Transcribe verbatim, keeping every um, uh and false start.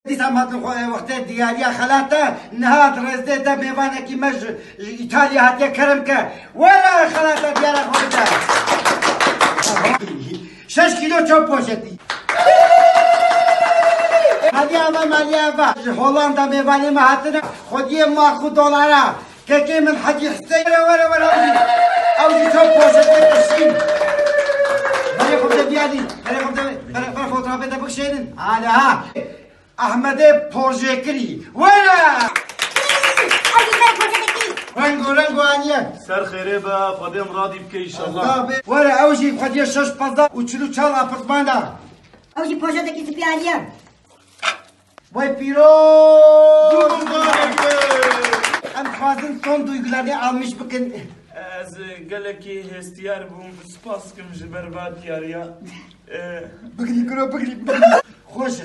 Dîsa hatin xwe wextê diyariya xelata, niha di rêzdê de mêvanekî me ji, ji Îtalya hatiye kerem ke. Were xelata diyara xwe bide. Şeş kîlo çöp poşetî. Maliya me, maliya me. Ji Hollanda mêvanê me hatine, xwediyê max û dolara. Kekê min Hecî Huseyîn, were, were, were, ew jî, ew jî çöp poşetê kişîn. Berê xwe bide diyarî, berê xwe bide, berê, berê fotoğrafê de bikişênin. Hala ha. Ahmedê porjekirî. Were! Ew jî berê porjekirî. Rengo rengo aniye. Ser xêrê be, Xwedê em radî bike înşallah. Tabii. Were, ew jî xwediyê şeş pezda û çil û çar apartmana. Ew jî porjekirî spî aniye. Vay pîroz! Em dixwazin son duygularını almış bikin. Ez gelekî hêstiyar bûm, spas dikim ji ber va diyariya. Ee, Bigirî kuro, bigirî, bigirî. Xweş e.